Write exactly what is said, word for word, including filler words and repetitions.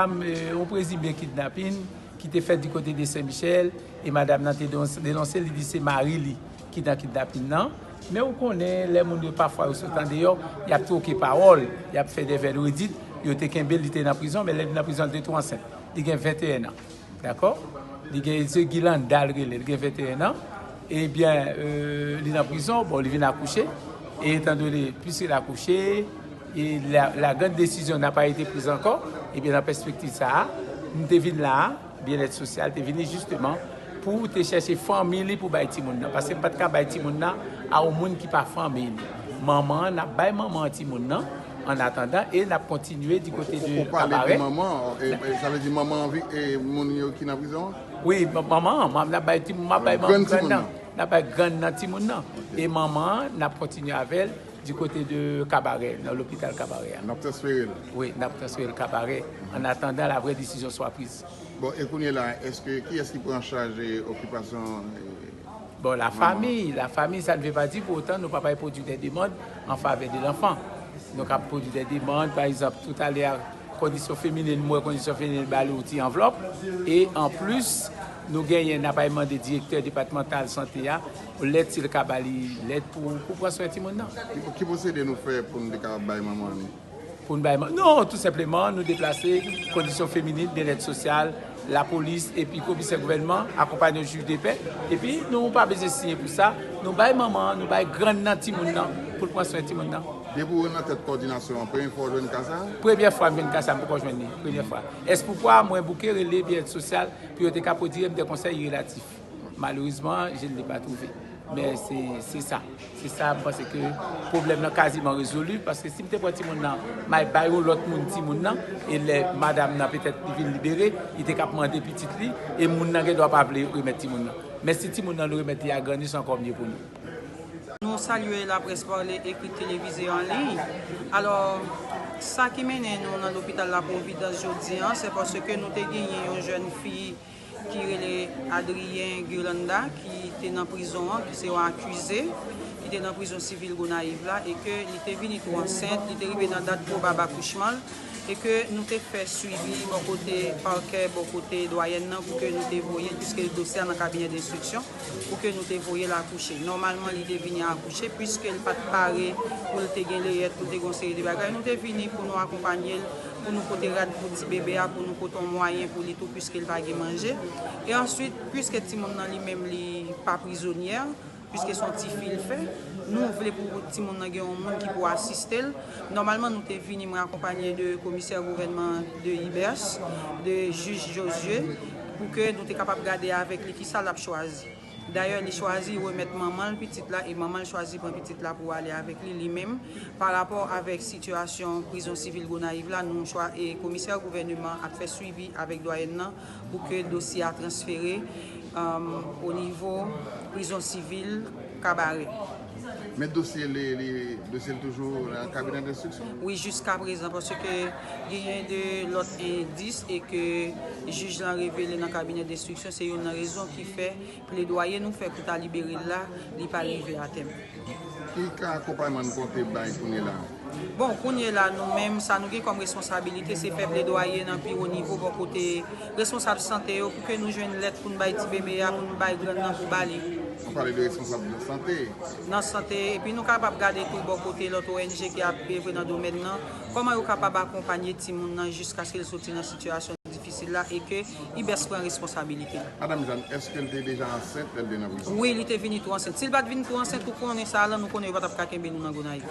Yon prezime kidnapin ki te fèt di kote de Sen Michèl, e madanm nan te denonse, li di se mari li ki nan kidnapin nan. Men ou konnen, lè moun yo pafwa yo sot andeyò, y ap twoke pawòl, y ap fè de vèdredit, yo te kenbe l, li te nan prizon, men lè li nan prizon, li te tou ansent. Li gen venteyen an. Dakò? Li gen, se Gilanda l rele, li gen venteyen an. Ebyen, euh, li nan prizon, bon, li vin akouche. E etandone, piske l akouche, e la, la grande décision n'a pas été prise encore, ebyen, nan pèspektiv sa a, m te vin la a, Byennèt Sosyal te vini jisteman pou te chèche fanmi li pou bay timoun nan. Paske m pa t ka bay timoun nan a yon moun ki pa fanmi li. Manman an, n ap bay manman an timoun nan, an atandan, e n ap kontinye di kote de Kabarè. Ou pale de manman, e, e, sa vle di manman an vi-, e, moun yo ki nan prizon an? Wi, manman an, m ap bay timoun, m ap bay manman grann nan. N ap bay grann nan timoun nan. E manman an, n ap kontinye avè l di kote de Kabarè, nan lopital Kabarè a. N ap transfere l? Wi, n ap transfere l Kabarè, an atandan la vraie décision soit prise. Bon, e kounye la, èske, kiyès ki pran chaj, e, okipasyon, e, Bon, la famille, la famille, ça ne veut pas dire pour autant nou pa bay pwodui de demann an favè de lanfan. Nou ka pwodui de demann, pa egzanp, toutalè, kondisyon feminen, m wè kondisyon feminen ba li yon ti anvlòp. E anplis, nou genyen, n ap al mande direktè depatmantal sante a, lèt si l ka ba li lèt pou, pou pran swen timoun nan. Ki, ki pwosedi nou fè pou nou te kapab bay manman an li? Pou n bay man-, non, tou senpleman, nou deplase, kondisyon feminin, byennèt sosyal, lapolis, epi komisè gouvènman, akonpanye jij de pè. Epi, nou pa bezwen siyen pou sa. Nou bay manman an, nou bay grann nan timoun nan, pou l pran swen timoun nan. Depi w nan tèt kòdinasyon an, premye fwa w jwenn ka sa a? Premyè fwa m jwenn ka sa a, m poko jwenn li. Premyè fwa. Èspoupwa, mwen bouke rele byennèt sosyal, pou yo te ka pwodui m de konsèy relatif. Malheureusement, je ne l'ai pas trouvé. Men se, se sa. Se sa, m panse ke pwoblèm nan kaziman rezoli, paske si m te pran timoun nan, m al bay yon lòt moun timoun nan, e lè madanm nan petèt li vin libere, li te ka ap mande pitit li, e moun nan gen dwa pa vle remèt timoun nan. Men si timoun nan nou remèt li a grandi, se ankò mye pou nou. Nou salye laprès pale, ekri, televize, an liy. Alò, sa ki mennen nou nan lopital La Providence jodi a, se paske nou te genyen yon jèn fi ki rele Adrien Guirlanda, ki te nan prizon an, ki se yon akize, ki te nan prizon sivil Gonayiv la, e ke li te vini tou ansent, li te rive nan dat pwobab akouchman l, e ke nou te fè swivi bò kote pakè, bò kote dwayèn nan, pou ke nou te voye l, piske dosye a nan kabinè denstriksyon, pou ke nou te voye l akouche. Nòmalman, li te vini akouche, piske l pa t pare pou l te gen leyèt, pou l te gen yon seri de bagay. Nou te vini pou nou akonpanye l, pou nou pote rad pou ti bebe a, pou nou pote yon mwayen pou li tou, piske l pa gen manje. E answit, piske timoun nan li menm li pa prizonyè, piske se yon ti fi l fè, nou vle pou timoun nan gen yon moun ki pou asiste l. Nòmalman, nou te vini, mwen akonpanye de komisè gouvènman de Ibers, de jij Josué, pou ke nou te kapab gade avèk li kisa l ap chwazi. Dayè, li chwazi remèt manman l pitit la, e manman l chwazi pran pitit la pou ale avèk li, li menm. Pa rapò avèk sitiyasyon prizon sivil Gonayiv la, nou chwa-, e komisè gouvènman ap fè swivi avèk dwayèn nan pou ke dosye a transfere, um, o nivo prizon sivil Kabarè. Men dosye li, li, dosye l toujou nan kabinè denstriksyon? Wi, jiska prezan, paske genyen de lòt endis e ke jij lan revele nan kabinè denstriksyon, se youn nan rezon ki fè pledwaye nou fè pou ta libere l la, li pa rive a tèm. Ki ka akonpayman n konte bay kounye la? Bon, kounye la, nou menm, sa nou gen kòm responsabilite, se fè pledwaye nan pi wo nivo bò kote responsab sante yo pou ke nou jwenn lèt pou n bay ti bebe a, pou n bay grann nan pou ba li. Ou pale de responsab de sante? Nan sante, epi nou kapab gade tou bò kote lòt O N G ki ap evre nan domèn nan, kòman yo kapab akonpanye timoun nan jiskaske l soti nan sitiyasyon difisil la e ke Ibès pran responsabilite l. Madanm Jeanne, èske l te deja ansent lè l te nan prizon? Wi, li te vini tou ansent. Si l pa t vin tou ansent, ou konnen sa la, nou konnen yo pa t ap ka kenbe nou nan Gonayiv.